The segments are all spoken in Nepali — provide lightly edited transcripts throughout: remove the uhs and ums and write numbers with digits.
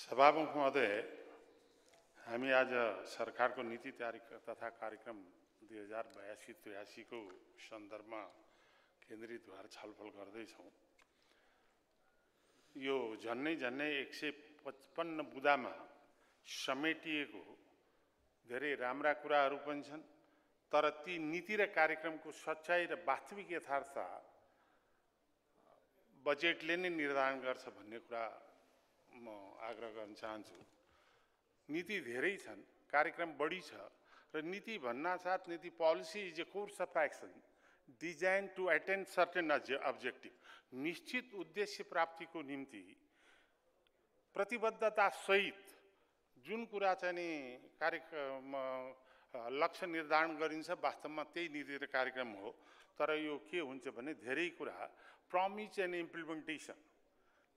सभामुख महोदय, हामी आज सरकारको नीति तयारी तथा कार्यक्रम 2082-83 को सन्दर्भमा केन्द्रित भएर छलफल गर्दैछौँ। यो झन्नै 155 बुँदामा समेटिएको धेरै राम्रा कुराहरू पनि छन्, तर ती नीति र कार्यक्रमको सच्चाइ र वास्तविक यथार्थ बजेटले नै निर्धारण गर्छ भन्ने कुरा म आग्रह गर्न चाहन्छु। नीति धेरै छन्, कार्यक्रम बढी छ र नीति भन्नासाथ नीति policy is a course of action design to attain certain objective. निश्चित उद्देश्य प्राप्तिको निम्ति प्रतिबद्धता सहित जुन कुरा चाहिँ नि कार्यक्रम लक्ष्य निर्धारण गरिन्छ वास्तवमा त्यही नीति र कार्यक्रम हो। तर यो के हुन्छ भने धेरै कुरा प्रमिस एन्ड इम्प्लिमेन्टेसन,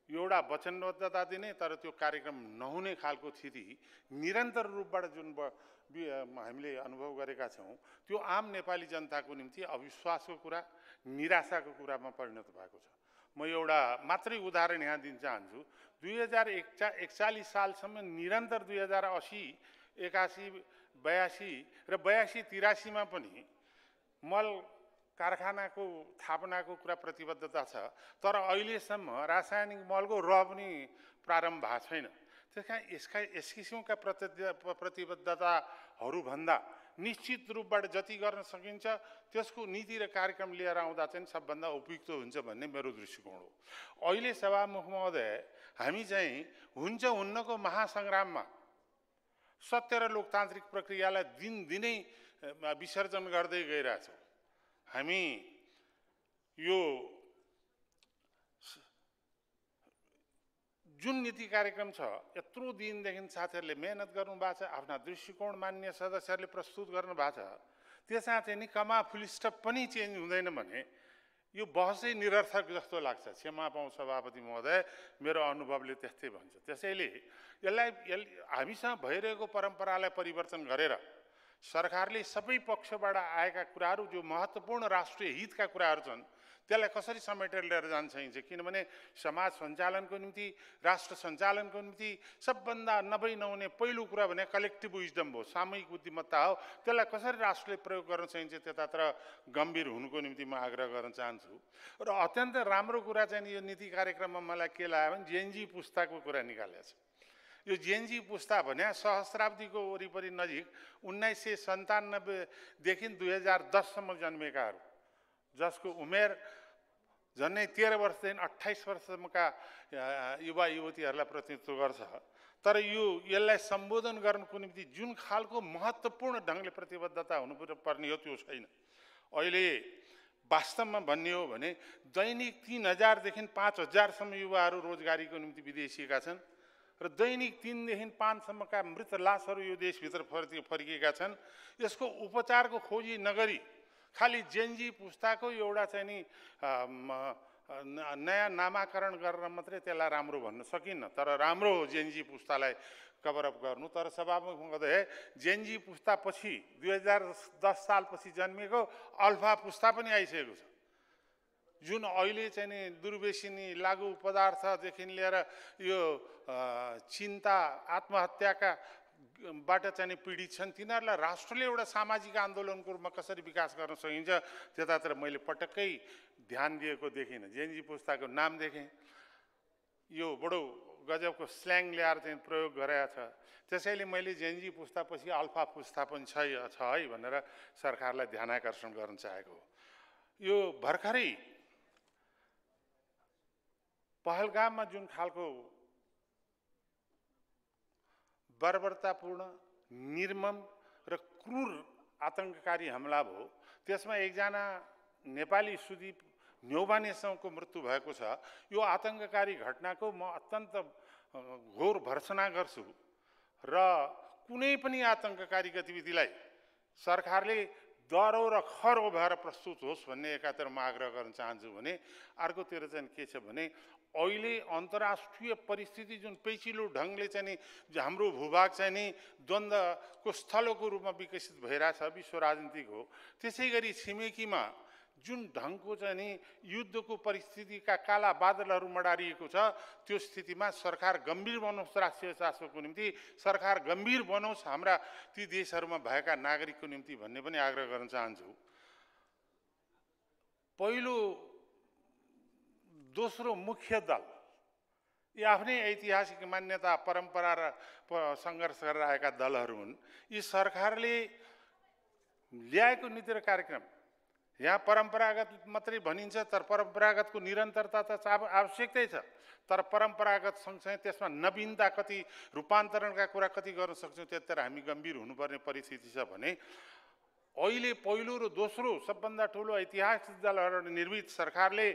एउटा वचनबद्धता दिने तर त्यो कार्यक्रम नहुने खालको स्थिति निरन्तर रूपबाट जुन हामीले अनुभव गरेका छौँ, त्यो आम नेपाली जनताको निम्ति अविश्वासको कुरा, निराशाको कुरामा परिणत भएको छ। म एउटा मात्रै उदाहरण यहाँ दिन चाहन्छु। 2041 सालसम्म निरन्तर 2080, 81, 82 र 82-83 मा पनि मल कारखानाको स्थापनाको कुरा प्रतिबद्धता छ, तर अहिलेसम्म रासायनिक मलको पनि प्रारम्भ भएको छैन। त्यसकारण यस किसिमका प्रतिबद्धताहरूभन्दा निश्चित रूपबाट जति गर्न सकिन्छ त्यसको नीति र कार्यक्रम लिएर आउँदा चाहिँ सबभन्दा उपयुक्त हुन्छ भन्ने मेरो दृष्टिकोण हो। अहिले सभामुख महोदय, हामी चाहिँ हुन्छ हुन्नको महासङ्ग्राममा सत्य र लोकतान्त्रिक प्रक्रियालाई दिनदिनै विसर्जन गर्दै गइरहेछौँ। हामी यो जुन नीति कार्यक्रम छ, यत्रो दिनदेखि साथीहरूले मेहनत गर्नुभएको छ, आफ्ना दृष्टिकोण मान्य सदस्यहरूले प्रस्तुत गर्नुभएको छ, त्यसमा चाहिँ नि कमा फुलस्टप पनि चेन्ज हुँदैन भने यो बहसै निरर्थक जस्तो लाग्छ। क्षमा पाऊँ सभापति महोदय, मेरो अनुभवले त्यस्तै भन्छ। त्यसैले यसलाई हामीसँग भइरहेको परम्परालाई परिवर्तन गरेर सरकारले सबै पक्षबाट आएका कुराहरू जो महत्त्वपूर्ण राष्ट्रिय हितका कुराहरू छन् त्यसलाई कसरी समेटेर लिएर जान सकिन्छ। किनभने समाज सञ्चालनको निम्ति, राष्ट्र सञ्चालनको निम्ति सबभन्दा नहुने पहिलो कुरा भने कलेक्टिभ विजडम हो, सामूहिक बुद्धिमत्ता हो। त्यसलाई कसरी राष्ट्रले प्रयोग गर्न सकिन्छ त्यतातिर गम्भीर हुनुको निम्ति म आग्रह गर्न चाहन्छु। र अत्यन्त राम्रो कुरा चाहिँ यो नीति कार्यक्रममा मलाई के लाग्यो भने जेएनजी पुस्ताको कुरा निकालेको छ। यो जेएनजी पुस्ता भने सहस्राब्दीको वरिपरि नजिक 1997देखि 2010सम्म जन्मेकाहरू, जसको उमेर झन्नै 13 वर्षदेखि 28 वर्षसम्मका युवा युवतीहरूलाई प्रतिनिधित्व गर्छ। तर यसलाई सम्बोधन गर्नको निम्ति जुन खालको महत्त्वपूर्ण ढङ्गले प्रतिबद्धता हुनुपर्ने हो त्यो छैन। अहिले वास्तवमा भन्ने हो भने दैनिक 3000देखि 5000सम्म युवाहरू रोजगारीको निम्ति विदेशिएका छन् र दैनिक 3देखि 5सम्मका मृत लासहरू यो देशभित्र फर्किएका छन्। यसको उपचारको खोजी नगरी खालि जेएनजी पुस्ताको एउटा चाहिँ नि नयाँ नामाकरण गरेर मात्रै त्यसलाई राम्रो भन्न सकिन्न। तर राम्रो हो जेएनजी पुस्तालाई कभरअप गर्नु। तर सभामुख महोदय, जेएनजी पुस्तापछि 2010 सालपछि जन्मेको अल्फा पुस्ता पनि आइसकेको छ, जुन अहिले चाहिँ नि दुर्व्यसनी, लागु पदार्थदेखि लिएर यो चिन्ता, आत्महत्याका बाट चाहिँ नि पीडित छन्। तिनीहरूलाई राष्ट्रले एउटा सामाजिक आन्दोलनको रूपमा कसरी विकास गर्न सकिन्छ त्यतातिर मैले पटक्कै ध्यान दिएको देखिनँ। जेएनजी पुस्ताको नाम देखेँ, यो बडो गजबको स्ल्याङ ल्याएर चाहिँ प्रयोग गरेका छ। त्यसैले मैले जेएनजी पुस्तापछि अल्फा पुस्ता पनि छ है भनेर सरकारलाई ध्यानाकर्षण गर्न चाहेको हो। यो भर्खरै पहलगाममा जुन खालको बर्बरतापूर्ण, निर्मम र क्रूर आतङ्ककारी हमला भयो, त्यसमा एकजना नेपाली सुदीप न्यौबानेसँगको मृत्यु भएको छ। यो आतङ्ककारी घटनाको म अत्यन्त घोर भर्त्सना गर्छु र कुनै पनि आतङ्ककारी गतिविधिलाई सरकारले दह्रो र खरो भएर प्रस्तुत होस् भन्ने एकातिर म आग्रह गर्न चाहन्छु भने अर्कोतिर चाहिँ के छ भने अहिले अन्तर्राष्ट्रिय परिस्थिति जुन पेचिलो ढङ्गले चाहिँ नि हाम्रो भूभाग चाहिँ नि द्वन्द्वको स्थलको रूपमा विकसित भइरहेछ, विश्व राजनीतिक हो। त्यसै गरी छिमेकीमा जुन ढङ्गको चाहिँ नि युद्धको परिस्थितिका काला बादलहरू मडारिएको छ, त्यो स्थितिमा सरकार गम्भीर बनोस् राष्ट्रिय चासोको निम्ति, सरकार गम्भीर बनोस् हाम्रा ती देशहरूमा भएका नागरिकको निम्ति भन्ने पनि आग्रह गर्न चाहन्छु। पहिलो दोस्रो मुख्य दल यी आफ्नै ऐतिहासिक मान्यता परम्परा र सङ्घर्ष गरेर आएका दलहरू हुन्। यी सरकारले ल्याएको नीति र कार्यक्रम यहाँ परम्परागत मात्रै भनिन्छ, तर परम्परागतको निरन्तरता त आवश्यकै छ, तर परम्परागत सँगसँगै त्यसमा नवीनता कति, रूपान्तरणका कुरा कति गर्न सक्छौँ त्यतिर हामी गम्भीर हुनुपर्ने परिस्थिति छ भने अहिले पहिलो र दोस्रो सबभन्दा ठुलो ऐतिहासिक दलहरू निर्मित सरकारले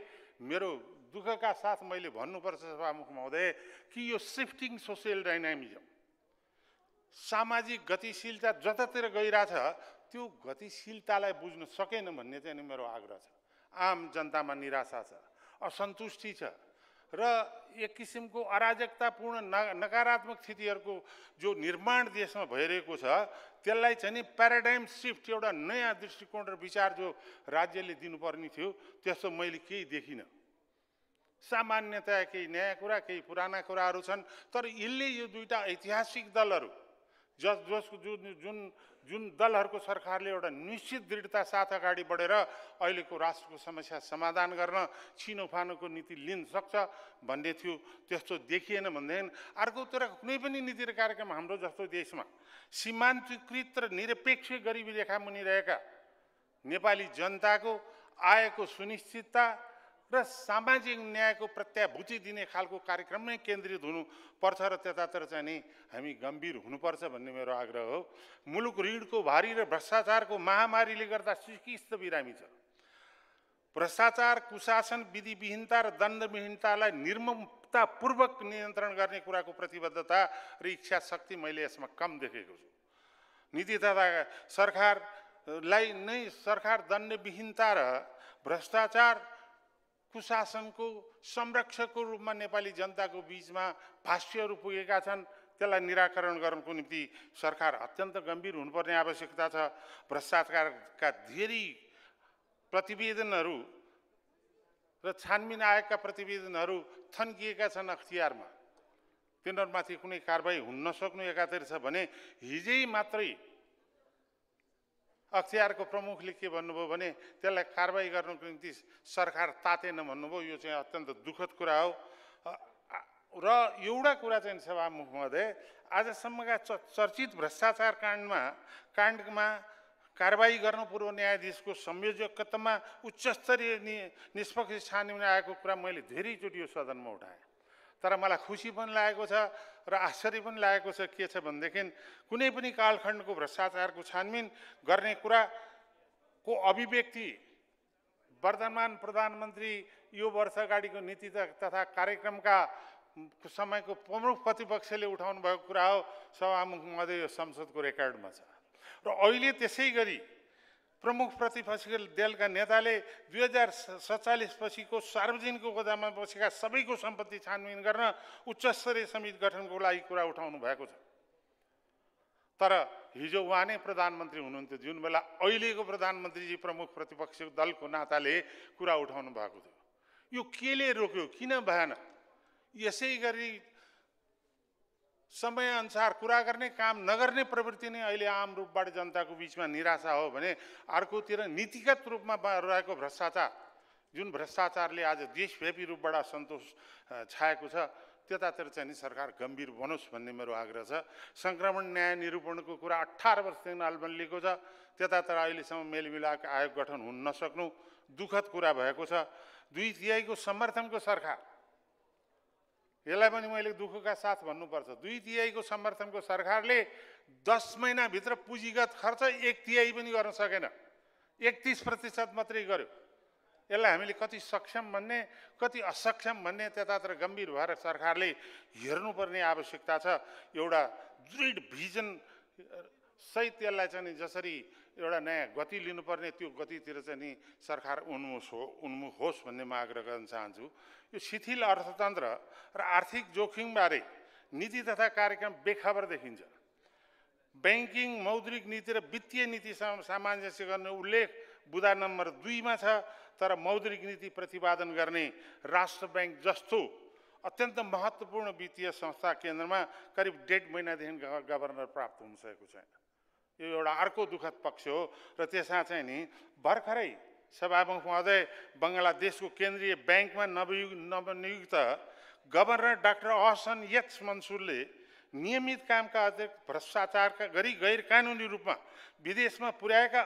मेरो दुःखका साथ मैले भन्नुपर्छ सभामुख महोदय कि यो शिफ्टिङ सोसियल डाइनामिजम, सामाजिक गतिशीलता जतातिर गइरहेछ त्यो गतिशीलतालाई बुझ्न सकेन भन्ने चाहिँ मेरो आग्रह छ। आम जनतामा निराशा छ, असन्तुष्टि छ र एक किसिमको अराजकतापूर्ण नकारात्मक स्थितिहरूको जो निर्माण देशमा भइरहेको छ त्यसलाई चाहिँ नि प्याराडाइम सिफ्ट, एउटा नयाँ दृष्टिकोण र विचार जो राज्यले दिनुपर्ने थियो त्यस्तो मैले केही देखिनँ। सामान्यतया केही नयाँ कुरा, केही पुराना कुराहरू छन्, तर यसले यो दुईटा ऐतिहासिक दलहरू जसको जुन दलहरूको सरकारले एउटा निश्चित दृढता साथ अगाडि बढेर अहिलेको राष्ट्रको समस्या समाधान गर्न छिनोफानोको नीति लिन सक्छ भन्ने थियो, त्यस्तो देखिएन भनेदेखि अर्कोतिर कुनै पनि नीति र कार्यक्रम हाम्रो जस्तो देशमा सीमान्तकृत र निरपेक्ष गरिबी रेखा मुनि रहेका नेपाली जनताको आयको सुनिश्चितता र सामाजिक न्यायको प्रत्याभूति दिने खालको कार्यक्रममै केन्द्रित हुनुपर्छ र त्यतातिर चाहिँ नि हामी गम्भीर हुनुपर्छ भन्ने मेरो आग्रह हो। मुलुक ऋणको भारी र भ्रष्टाचारको महामारीले गर्दा सिकिस्त बिरामी छ। भ्रष्टाचार, कुशासन, विधिविहीनता र दण्डविहीनतालाई निर्ममतापूर्वक नियन्त्रण गर्ने कुराको प्रतिबद्धता र इच्छा शक्ति मैले यसमा कम देखेको छु। नीति तथा सरकारलाई नै सरकार दण्डविहीनता र भ्रष्टाचार कुशासनको संरक्षकको रूपमा नेपाली जनताको बीचमा भाष्यहरू पुगेका छन्, त्यसलाई निराकरण गर्नको निम्ति सरकार अत्यन्त गम्भीर हुनुपर्ने आवश्यकता छ। भ्रष्टाचारका धेरै प्रतिवेदनहरू र छानबिन आएका प्रतिवेदनहरू थन्किएका छन् अख्तियारमा, तिनीहरूमाथि कुनै कारबाही हुन नसक्नु एकातिर छ भने हिजै मात्रै अख्तियारको प्रमुखले के भन्नुभयो भने त्यसलाई कारबाही गर्नको निम्ति सरकार तातेन भन्नुभयो। यो चाहिँ अत्यन्त दुःखद कुरा हो। र एउटा कुरा चाहिँ सभामुख महोदय, आजसम्मका चर्चित भ्रष्टाचार काण्डमा कारबाही गर्न पूर्व न्यायाधीशको संयोजकत्वमा उच्चस्तरीय निष्पक्ष छानबिन आएको कुरा मैले धेरैचोटि यो सदनमा उठाएँ, तर मलाई खुसी पनि लागेको छ र आश्चर्य पनि लागेको छ। के छ भनेदेखि कुनै पनि कालखण्डको भ्रष्टाचारको छानबिन गर्ने कुराको अभिव्यक्ति वर्तमान प्रधानमन्त्री यो वर्ष अगाडिको नीति तथा कार्यक्रमका समयको प्रमुख प्रतिपक्षले उठाउनु भएको कुरा हो। सभामुख महोदय यो संसदको रेकर्डमा छ र अहिले त्यसै गरी प्रमुख प्रतिपक्षी दलका नेताले 2047 पछिको सार्वजनिक गोदाममा बसेका सबैको सम्पत्ति छानबिन गर्न उच्चस्तरीय समिति गठनको लागि कुरा उठाउनु भएको छ। तर हिजो उहाँ नै प्रधानमन्त्री हुनुहुन्थ्यो, जुन बेला अहिलेको प्रधानमन्त्रीजी प्रमुख प्रतिपक्षी दलको नाताले कुरा उठाउनु भएको थियो। यो केले रोक्यो, किन भएन? यसै गरी समयअनुसार कुरा गर्ने, काम नगर्ने प्रवृत्ति नै अहिले आम रूपबाट जनताको बीचमा निराशा हो भने अर्कोतिर नीतिगत रूपमा रहेको भ्रष्टाचार, जुन भ्रष्टाचारले आज देशव्यापी रूपबाट असन्तोष छाएको छ, त्यतातिर चाहिँ नि सरकार गम्भीर बनोस् भन्ने मेरो आग्रह छ। सङ्क्रमण न्याय निरूपणको कुरा 18 वर्षदेखि अल्बलिएको छ, त्यतातिर अहिलेसम्म मेलमिलाप आयोग गठन हुन नसक्नु दुःखद कुरा भएको छ। 2/3 समर्थनको सरकार, यसलाई पनि मैले दुःखका साथ भन्नुपर्छ। 2/3 समर्थनको सरकारले 10 महिनाभित्र पुँजीगत खर्च 1/3 पनि गर्न सकेन, 31% मात्रै गर्यो। यसलाई हामीले कति सक्षम भन्ने, कति असक्षम भन्ने त्यतातिर गम्भीर भएर सरकारले हेर्नुपर्ने आवश्यकता छ। एउटा दृढ भिजन सहित यसलाई चाहिँ जसरी एउटा नयाँ गति लिनुपर्ने, त्यो गतितिर चाहिँ नि सरकार उन्मुख होस् भन्ने म आग्रह गर्न चाहन्छु। यो शिथिल अर्थतन्त्र र आर्थिक जोखिमबारे नीति तथा कार्यक्रम बेखबर देखिन्छ। ब्याङ्किङ, मौद्रिक नीति र वित्तीय नीति सामञ्जस्य गर्ने उल्लेख बुँदा नम्बर 2 मा छ। तर मौद्रिक नीति प्रतिपादन गर्ने राष्ट्र बैंक जस्तो अत्यन्त महत्त्वपूर्ण वित्तीय संस्था केन्द्रमा करिब 1.5 महिनादेखि गभर्नर प्राप्त हुन सकेको छैन। यो एउटा अर्को दुःखद पक्ष हो। र त्यसमा चाहिँ नि भर्खरै सभामुख महोदय बङ्गलादेशको केन्द्रीय ब्याङ्कमा नवनियुक्त गभर्नर डाक्टर अहसन यक्स मन्सुरले नियमित कामका अतिरिक्त भ्रष्टाचारका गरी गैर कानुनी रूपमा विदेशमा पुर्याएका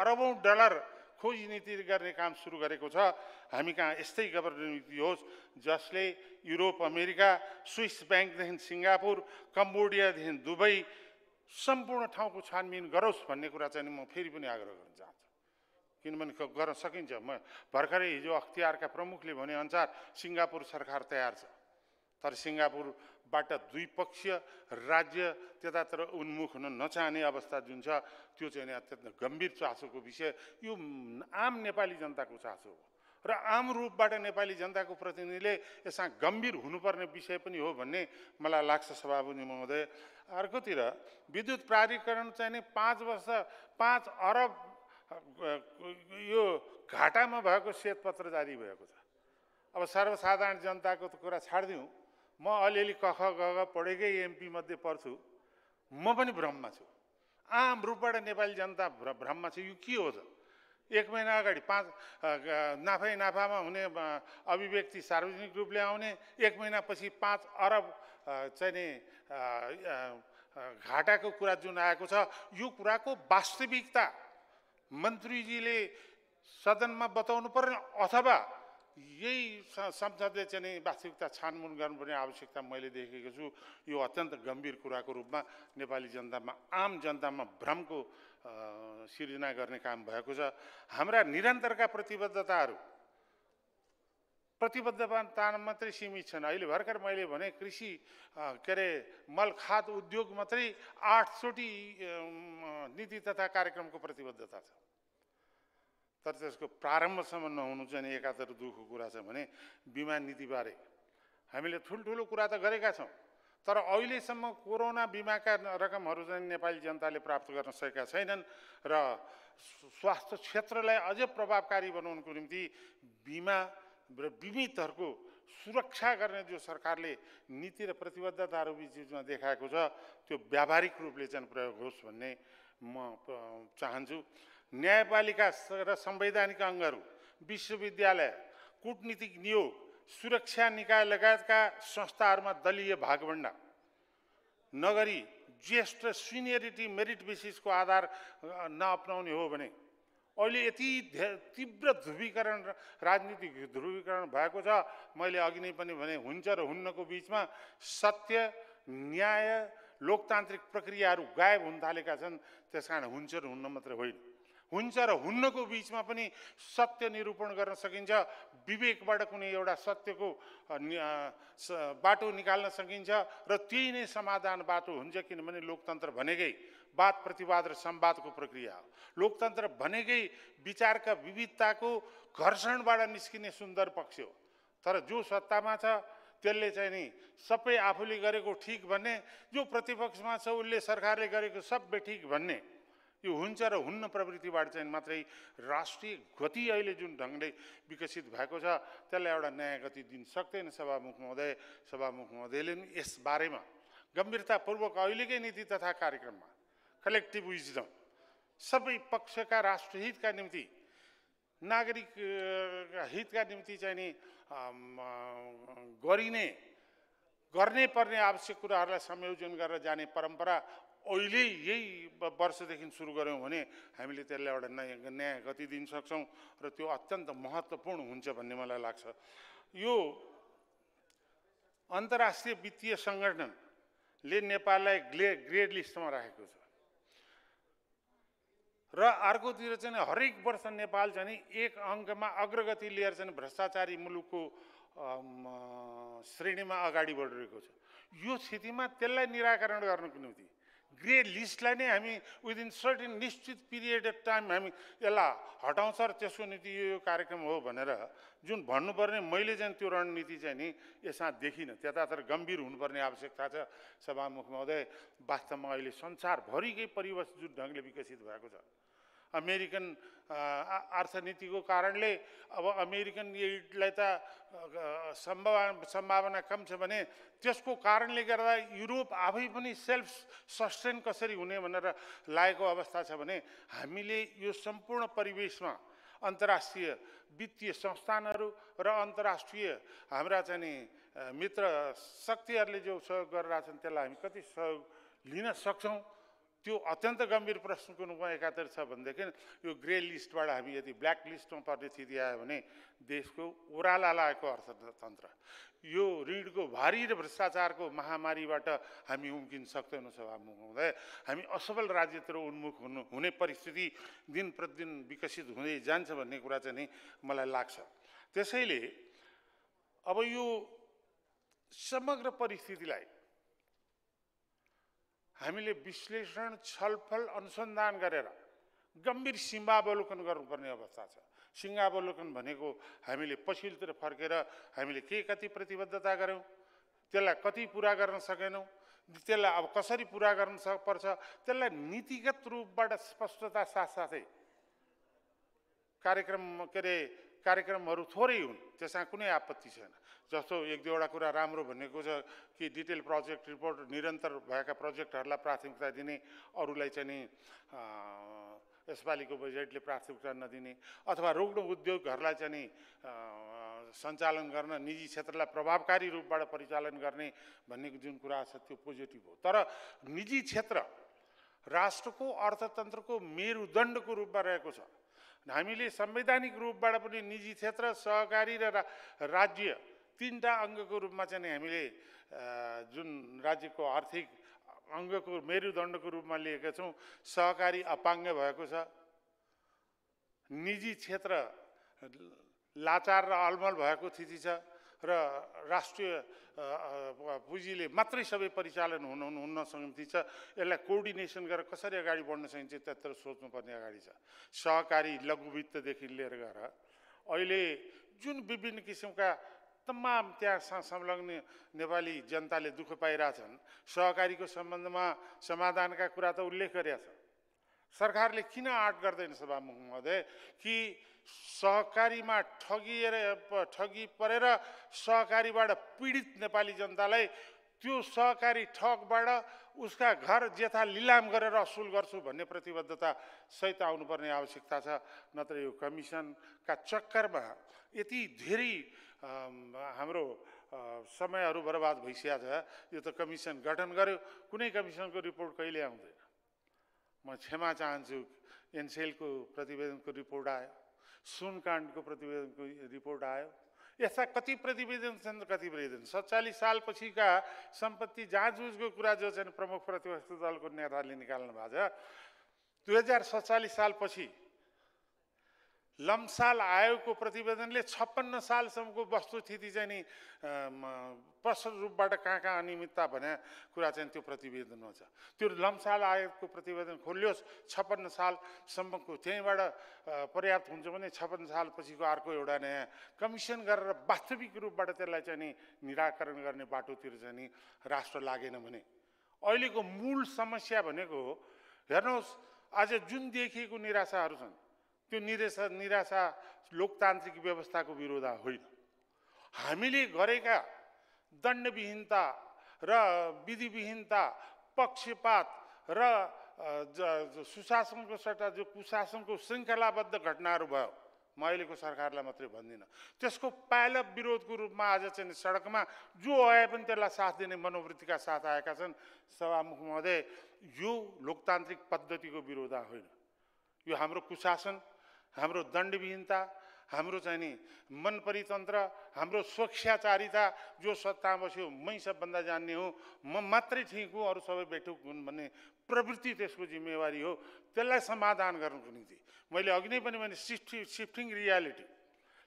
अरबौं डलर खोजी नीति गर्ने काम सुरु गरेको छ। हामी कहाँ यस्तै गभर्नर नीति होस् जसले युरोप, अमेरिका, स्विस ब्याङ्कदेखि सिङ्गापुर, कम्बोडियादेखि दुबई सम्पूर्ण ठाउँको छानबिन गरोस् भन्ने कुरा चाहिँ म फेरि पनि आग्रह गर्न चाहन्छु। किनभने गर्न सकिन्छ। म भर्खरै हिजो अख्तियारका प्रमुखले भनेअनुसार सिङ्गापुर सरकार तयार छ। तर सिङ्गापुरबाट द्विपक्षीय राज्य त्यतातिर उन्मुख हुन नचाहने अवस्था जुन छ त्यो चाहिँ अत्यन्त गम्भीर चासोको विषय। यो आम नेपाली जनताको चासो हो र आम रूपबाट नेपाली जनताको प्रतिनिधिले यसमा गम्भीर हुनुपर्ने विषय पनि हो भन्ने मलाई लाग्छ सभामुख महोदय। अर्कोतिर विद्युत प्राधिकरण चाहिँ नि 5 वर्ष 5 अरब यो घाटामा भएको श्वेतपत्र जारी भएको छ। अब सर्वसाधारण जनताको त कुरा छाड्दिउँ, म अलिअलि कख गग पढेकै एमपी मध्ये पर्छु, म पनि भ्रममा छु। आम रूपबाट नेपाली जनता भ्रममा छ। यो के हो त? 1 महिना अगाडि 5 नाफामा हुने अभिव्यक्ति सार्वजनिक रूपले आउने, 1 महिनापछि 5 अरब चाहिँ नि घाटाको कुरा जुन आएको छ, यो कुराको वास्तविकता मन्त्रीजीले सदनमा बताउनु पर्ने अथवा यही संसदले चाहिँ नि वास्तविकता छानबिन गर्नुपर्ने आवश्यकता मैले देखेको छु। यो अत्यन्त गम्भीर कुराको रूपमा नेपाली जनतामा, आम जनतामा भ्रमको सिर्जना गर्ने काम भएको छ। हाम्रा निरन्तरका प्रतिबद्धता मात्रै सीमित छन्। अहिले भर्खर मैले भने कृषि के अरे मल खाद उद्योग मात्रै 8 चोटि नीति तथा कार्यक्रमको प्रतिबद्धता छ। तर त्यसको प्रारम्भसम्म नहुनु चाहिँ एकातिर दुःखको कुरा छ भने बिमा नीतिबारे हामीले ठुल्ठुलो कुरा त गरेका छौँ। तर अहिलेसम्म कोरोना बिमाका रकमहरू चाहिँ नेपाली जनताले प्राप्त गर्न सकेका छैनन् र स्वास्थ्य क्षेत्रलाई अझ प्रभावकारी बनाउनको निम्ति बिमा र बिमितहरूको सुरक्षा गर्ने जो सरकारले नीति र प्रतिबद्धताहरू बिचमा देखाएको छ त्यो व्यावहारिक रूपले चाहिँ प्रयोग होस् भन्ने म चाहन्छु। न्यायपालिका र संवैधानिक अङ्गहरू, विश्वविद्यालय, कूटनीतिक नियोग, सुरक्षा निकाय लगायतका संस्थाहरूमा दलीय भागभण्डा नगरी ज्येष्ठ सिनियरिटी मेरिट बेसिसको आधार नअपनाउने हो भने अहिले यति तीव्र ध्रुवीकरण, राजनीतिक ध्रुवीकरण भएको छ। मैले अघि नै पनि भने हुन्छ र हुन्नको बिचमा सत्य, न्याय, लोकतान्त्रिक प्रक्रियाहरू गायब हुन थालेका छन्। त्यसकारण हुन्छ र हुन्न मात्रै होइन, हुन्छ र हुन्नको बिचमा पनि सत्य निरूपण गर्न सकिन्छ। विवेकबाट कुनै एउटा सत्यको बाटो निकाल्न सकिन्छ र त्यही नै समाधान बाटो हुन्छ। किनभने लोकतन्त्र भनेकै वाद प्रतिवाद र संवादको प्रक्रिया हो। लोकतन्त्र भनेकै विचारका विविधताको घर्षणबाट निस्किने सुन्दर पक्ष हो। तर जो सत्तामा छ त्यसले चाहिँ नि सबै आफूले गरेको ठिक भन्ने, जो प्रतिपक्षमा छ उसले सरकारले गरेको सबै ठिक भन्ने, यो हुन्छ र हुन्न प्रवृत्तिबाट चाहिँ मात्रै राष्ट्रिय गति अहिले जुन ढङ्गले विकसित भएको छ त्यसलाई एउटा नयाँ गति दिन सक्दैन। सभामुख महोदयले पनि यस बारेमा गम्भीरतापूर्वक अहिलेकै नीति तथा कार्यक्रममा कलेक्टिभ विजडम सबै पक्षका राष्ट्रहितका निम्ति, नागरिक हितका निम्ति चाहिँ नि गर्ने पर्ने आवश्यक कुराहरूलाई संयोजन गरेर जाने परम्परा अहिले यही वर्षदेखि सुरु गऱ्यौँ भने हामीले त्यसलाई एउटा नयाँ गति दिन सक्छौँ र त्यो अत्यन्त महत्त्वपूर्ण हुन्छ भन्ने मलाई लाग्छ। यो अन्तर्राष्ट्रिय वित्तीय सङ्गठनले नेपाललाई ग्रेड लिस्टमा राखेको छ र अर्कोतिर चाहिँ हरेक वर्ष नेपाल चाहिँ एक अङ्कमा अग्रगति लिएर चाहिँ भ्रष्टाचारी मुलुकको श्रेणीमा अगाडि बढिरहेको छ। यो स्थितिमा त्यसलाई निराकरण गर्नको निम्ति ग्रे लिस्टलाई नै हामी विदिन सर्टेन निश्चित पिरियड अफ टाइम हामी यसलाई हटाउँछ र त्यसको निम्ति यो कार्यक्रम हो भनेर जुन भन्नुपर्ने मैले चाहिँ त्यो रणनीति चाहिँ नि यसमा देखिनँ। त्यतातिर गम्भीर हुनुपर्ने आवश्यकता छ। सभामुख महोदय, वास्तवमा अहिले संसारभरिकै परिवेश जुन ढङ्गले विकसित भएको छ, अमेरिकन अर्थनीतिको कारणले अब अमेरिकन एडलाई त सम्भावना कम छ भने त्यसको कारणले गर्दा युरोप आफै पनि सेल्फ सस्टेन कसरी हुने भनेर लागेको अवस्था छ भने हामीले यो सम्पूर्ण परिवेशमा अन्तर्राष्ट्रिय वित्तीय संस्थानहरू र अन्तर्राष्ट्रिय हाम्रा चाहिँ नि मित्र शक्तिहरूले जो सहयोग गरिरहेछन् त्यसलाई हामी कति सहयोग लिन सक्छौँ त्यो अत्यन्त गम्भीर प्रश्नको रूपमा एकातिर छ भनेदेखि यो ग्रे लिस्टबाट हामी यदि ब्ल्याक लिस्टमा पर्ने स्थिति आयो भने देशको ओह्राला लागेको अर्थतन्त्र यो ऋणको भारी र भ्रष्टाचारको महामारीबाट हामी उम्किन सक्दैनौँ सभामुख महोदय। हामी असफल राज्यतिर उन्मुख हुने परिस्थिति दिन प्रतिदिन विकसित हुँदै जान्छ भन्ने कुरा चाहिँ नि मलाई लाग्छ। त्यसैले अब यो समग्र परिस्थितिलाई हामीले विश्लेषण छलफल अनुसन्धान गरेर गम्भीर सीमावलोकन गर्नुपर्ने अवस्था छ। सीमावलोकन भनेको हामीले पछिल्लोतिर फर्केर हामीले के कति प्रतिबद्धता गऱ्यौँ, त्यसलाई कति पुरा गर्न सकेनौँ, त्यसलाई अब कसरी पुरा गर्न पर्छ, त्यसलाई नीतिगत रूपबाट स्पष्टता साथसाथै कार्यक्रमहरू थोरै हुन्, त्यसमा कुनै आपत्ति छैन। जस्तो एक दुईवटा कुरा राम्रो भनेको छ कि डिटेल प्रोजेक्ट रिपोर्ट निरन्तर भएका प्रोजेक्टहरूलाई प्राथमिकता दिने, अरूलाई चाहिँ नि यसपालिको बजेटले प्राथमिकता नदिने, अथवा रोग्न उद्योगहरूलाई चाहिँ नि सञ्चालन गर्न निजी क्षेत्रलाई प्रभावकारी रूपबाट परिचालन गर्ने भन्ने जुन कुरा छ त्यो पोजिटिभ हो। तर निजी क्षेत्र राष्ट्रको अर्थतन्त्रको मेरुदण्डको रूपमा रहेको छ। हामीले संवैधानिक रूपबाट पनि निजी क्षेत्र, सहकारी र राज्य तीनटा अङ्गको रूपमा चाहिँ हामीले जुन राज्यको आर्थिक अङ्गको मेरुदण्डको रूपमा लिएका छौँ। सहकारी अपाङ्ग भएको छ, निजी क्षेत्र लाचार र अलमल भएको स्थिति छ र राष्ट्रिय पुँजीले मात्रै सबै परिचालन हुन सक्ने छ। यसलाई कोअर्डिनेसन गरेर कसरी अगाडि बढ्न सकिन्छ त्यतिर सोच्नुपर्ने अगाडि छ। सहकारी लघुवित्तदेखि लिएर गएर अहिले जुन विभिन्न किसिमका तमाम त्यहाँ संलग्न नेपाली जनताले दुःख पाइरहेछन्, सहकारीको सम्बन्धमा समाधानका कुरा त उल्लेख गरेका छ। सरकारले किन आँट गर्दैन सभामुख महोदय कि सहकारीमा ठगी परेर सहकारीबाट पीडित नेपाली जनतालाई त्यो सहकारी ठगबाट उसका घर जेथा लिलाम गरेर असुल गर्छु भन्ने प्रतिबद्धता सहित आउनुपर्ने आवश्यकता छ। नत्र यो कमिसनका चक्करमा यति धेरै हाम्रो समयहरू बर्बाद भइसकेको छ। यो त कमिसन गठन गर्यो, कुनै कमिसनको रिपोर्ट कहिले आउँदैन। म क्षमा चाहन्छु, एनसेलको प्रतिवेदनको रिपोर्ट आयो, सुनकाण्डको प्रतिवेदनको रिपोर्ट आयो, यस्ता कति प्रतिवेदन छन्, कति प्रतिवेदन 47 सालपछिका सम्पत्ति जाँचबुझको कुरा जो चाहिँ प्रमुख प्रतिपक्ष दलको नेताले निकाल्नु भएको छ। 2047 सालपछि लम्साल आयोगको प्रतिवेदनले 56 सालसम्मको वस्तुस्थिति चाहिँ नि प्रष्ट रूपबाट कहाँ अनियमितता भने कुरा चाहिँ त्यो प्रतिवेदनमा छ। त्यो लम्साल आयोगको प्रतिवेदन खोलियोस्, 56 सालसम्मको त्यहीँबाट पर्याप्त हुन्छ भने 56 सालपछिको अर्को एउटा नयाँ कमिसन गरेर वास्तविक रूपबाट त्यसलाई चाहिँ नि निराकरण गर्ने बाटोतिर चाहिँ नि राष्ट्र लागेन भने अहिलेको मूल समस्या भनेको हेर्नुहोस्, आज जुन देखिएको निराशाहरू छन् त्यो निराशा लोकतान्त्रिक व्यवस्थाको विरोध होइन। हामीले गरेका दण्डविहीनता र विधिविहीनता, पक्षपात र सुशासनको सट्टा जो कुशासनको श्रृङ्खलाबद्ध घटनाहरू भयो, म अहिलेको सरकारलाई मात्रै भन्दिनँ, त्यसको पाइलअप विरोधको रूपमा आज चाहिँ सडकमा जो आए पनि त्यसलाई साथ दिने मनोवृत्तिका साथ आएका छन्। सभामुख महोदय, यो लोकतान्त्रिक पद्धतिको विरोध होइन। यो हाम्रो कुशासन, हाम्रो दण्डविहीनता, हाम्रो चाहिँ नि मन परितन्त्र, हाम्रो स्वच्छाचारिता, जो सत्ता बस्यो मै सबभन्दा जान्ने हो, म मात्रै ठिक हुँ, अरू सबै बेठुक हुन् भन्ने प्रवृत्ति त्यसको जिम्मेवारी हो। त्यसलाई समाधान गर्नको निम्ति मैले अघि नै पनि भने shifting reality,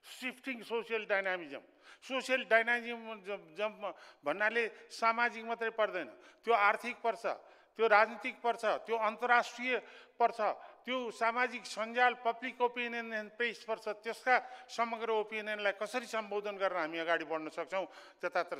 shifting social dynamism. Social dynamism भन्नाले सामाजिक मात्रै पर्दैन, त्यो आर्थिक पर्छ, त्यो राजनीतिक पर्छ, त्यो अन्तर्राष्ट्रिय पर्छ, त्यो सामाजिक सञ्जाल पब्लिक ओपिनियन एन्ड पेस पर्छ। त्यसका समग्र ओपिनियनलाई कसरी सम्बोधन गरेर हामी अगाडि बढ्न सक्छौँ त्यतातिर